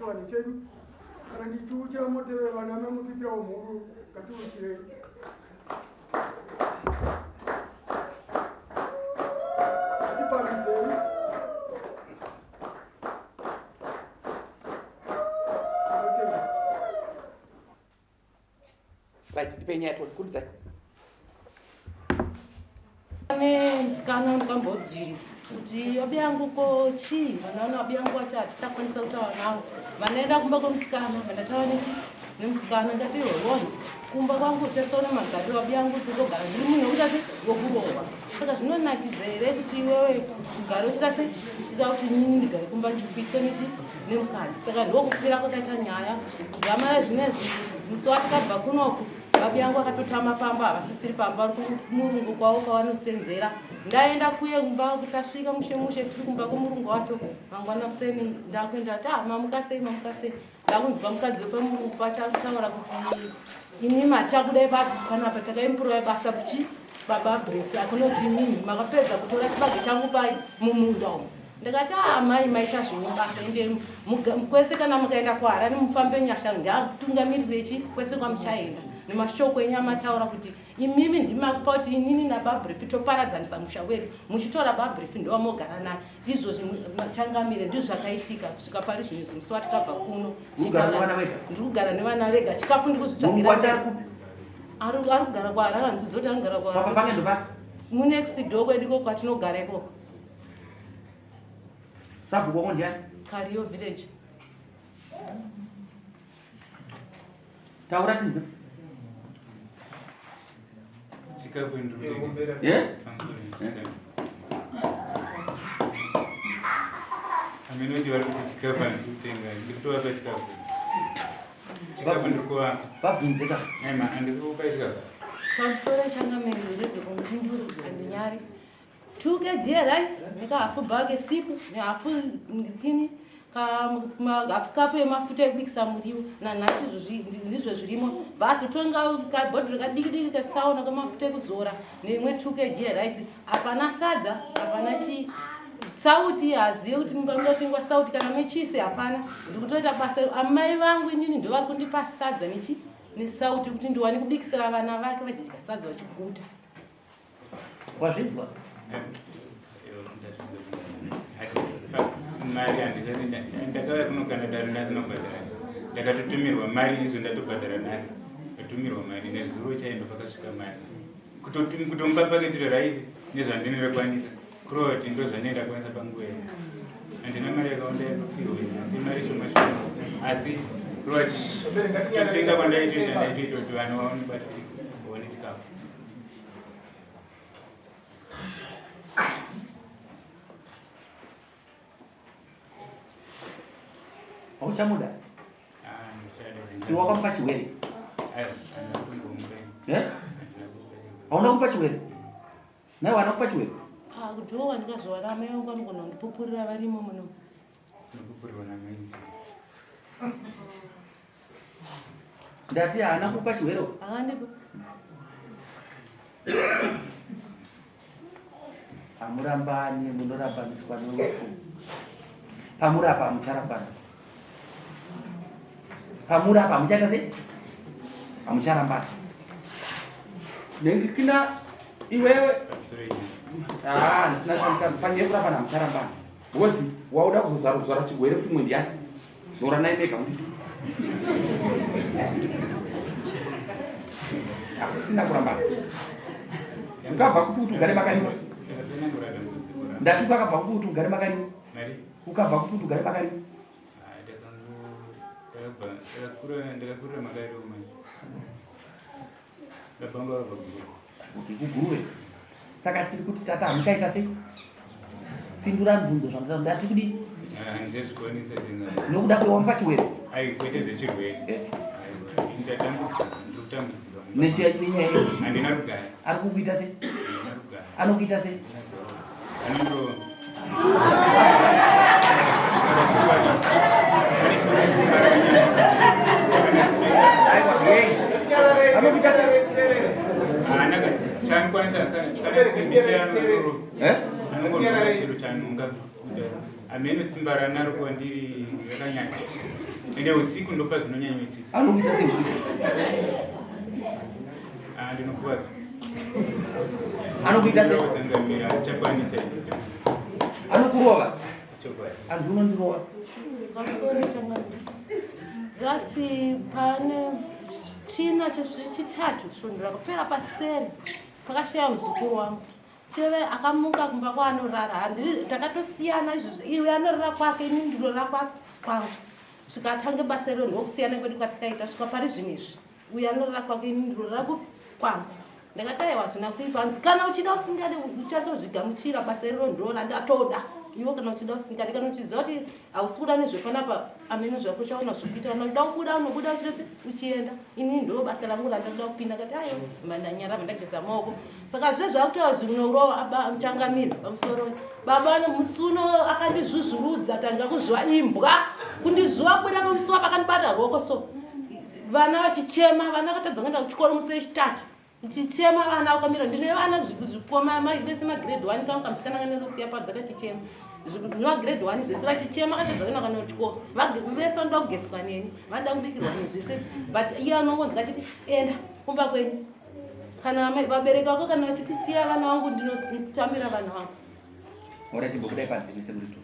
chivanhu chedu. Kana ndichiuchira motevera vana memututsirawo mhuru ngatiuchirei. Ngatiparidzei. Tinotenda. Right, ndipei nyaya toni kurudzai. Pane musikana ndakambodzivisa kuti abi yangu ko chii vanaona abi yangu wacho hatisakwanisa kutaura navo vanaenda kumba kwemusikana vandataura nechi nemusikana ndati roni kumba kwangu tasaona magariro abi yangu totogara ndiri munhu wekuita se wekurohwa saka zvinonakidza here kuti iwewe ugare uchita se uchida kuti nyini ndigare kumba ndichifuiswa nechi nemukadzi saka ndokupera kwakaita nyaya dzamara zvinezvi musi watikabva kunoku babi yangu akatotama pamba havasisiri pamba vari kumurungu kwavo kwavanosenzera ndaenda kuye kumba tasvika mushe mushe tiri kumba kwemurungu wacho mangwana kuseni ndakuenda ta ah, mamuka sei mamuka sei ndakunzwa mukadzi wepamurungu pacho ari kutaura kuti imi matichakudai papi panapa takaimpurai basa kuchi baba bref akunoti imimi makapedza kutora chibage changu pai mumunda umu ndikati ah, amai maita zvenyu basa ende kwese kana mukaenda kuharare mufambe nyasha ndiatungamirire chi kwese kwamuchaenda nemashoko enyu amataura kuti imimi ndimakupa kuti inini nababrefi toparadzanisa musha wedu muchitora babrefi ndowamogara naye izvozvi changamire ndizvo zvakaitika kusvika pari zvino izvi musi watikabva kuno ndiri kugara nevana vega chikafu ndiri kuzvitsvagira ari kugara kuharare handizivi kuti ari kugara kuharare munext door kwedu iko kwatinogara ikoko Sabhuku wako ndiani? Kariyo village. Taura tinzwe. Chikafu ndiri. Eh? Amene ndi vari kuti chikafu handisi kutenga. Ndiri kutovapa chikafu. Chikafu ndiri kuvapa. Vabvunze ka. Ema handisi kukupa chikafu. Pamusoro changamire ndedze kumupinduro handinyari. 2 kg yerice nekahafu bag esipu nehafu kini hafu kapu yemafuta ekubikisa muriwo nanhasi izvo ndizvo zvirimo basi tonga kabhodhoro kadiki diki katsaona kemafuta ekuzora neimwe 2 kg yerice hapana sadza hapana chii sauti hazive kuti mumba munotengwa sauti kana mechisi hapana ndikutoita basa amai vangu inini ndovari kundipa sadza nechi nesauti kuti ndiwane kubikisira vana vake vachidya sadza vachiguta Wazvinzwa? Mari handisati ndakauya kuno kana dare ndasina kubhadhara. Ndakatotumirwa mari izvo ndatobhadhara nhasi. Ndatumirwa mari nezuro chaindo pakasvika mari. Kutomupa paketi reraisi nezvandinokwanisa. Kurova kuti ndozvandinenge ndakwanisa panguva iyo. Handina mari yakawanda yekupihwa asi mari shoma shoma. Asi kurova kutotenga kwandaitoita ndaitoita kuti vanhu vaone batsiriko vaone chikafu. Hauchamuda? Iwe wakamupa chiwere? Eh? Hauna kumupa chiwere? Naye wana kupa chiwere? Ah, kudhowa ndikazowana amai vangu vanogona kundipupurira varimo muno. Ndinopupurirwa namai. Ndati haana kupa chiwero. Akandipa. Hamurambani, munorambaniswa norufu. Pamurapa hamucharambana. Pamurapa hamuchaita sei? Hamucharambana. Nengikina iwewe. Ah, ndisina chandikanzi panyaya yekurambana hamucharambana. Because wauda kuzozara chirwere futi mwe ndiyani? Zoranai mega munditi. Hakusina kurambana. Ukabva kupi kuti ugare makariwa? Ndati ukakabva kupi kuti ugare makariwa? Ukabva kupi kuti ugare makariwa? Ndakakurira makariwa manje. Ndabva vabva kuGuruve. Okay, kuGuruve. Saka tiri kuti tata hamuchaita sei? Pindura mibvunzo zvamutata ndati kudii? Handizvikwanisa Nokuda kwewamupa chiwere. Ai kwete zvechirwere. Eh. Ndatambudzika, ndiri kutambudzika. Nenyaya iyo. Handina rugare. Ari kukuita sei? Handina rugare. Anokuita sei? Anondorova. Amene simba ranaro kwandiri rakanyanya. Ende usiku ndopa zvinonyanyoitika. Anokuita sei usiku? Ah, ndinokuvadza. Anokuita sei? Changamira, achakwanisa. Anokurova. Chokwadi. Anzi unondirova. Pamusoro changamira. Last pane china chechitatu svondo rakapera paseri pakashaya muzukuru wangu. Cheve akamuka kumba kwaanorara handiri takatosiyana izvozvo iwe anorara kwake ini ndinorara kwangu svika atange basa iro ndokusiyana kwedu kwatikaita svika pari zvinhu izvi uyu anorara kwake ini ndinorara kupi kwangu. Ndakati aiwa hazvina kuipa hanzi kana uchida usingade uchatozvigamuchira basa iroro ndiro randatoda iwe kana uchida usingade kana uchiziva kuti hausi kuda nezvepanapa ameno zvako uchaona zvekuita kana uchida kubuda unobuda uchirese uchienda ini ndiro basa rangu randakuda kupinda kati ayo mandanyara mandageza maoko saka zve zvakutaura zvinorova muchangamire pamusoro baba musi uno akandizvuzvurudza tanga kuzviwa imbwa kundizviwa kubuda pamusuwa pakandibata ruoko so vana vachichema vana vakatadza kuenda kuchikoro musi wechitatu ndichichema vana vakamira ndine vana zvikoma vese magrade one kangu kamusikana kanenosiya panze kachichema nemagrade one zvese vachichema katadza kuenda kana kuchikoro vese vanoda kugezeswa neni vanoda kubikirwa neni zvese but iye anongonzwa achiti enda kumba kwenyu kana vabereki vako kana vachiti siya vana vangu ndinotamira vana vangu. Ora timbobudai panze mese muri two.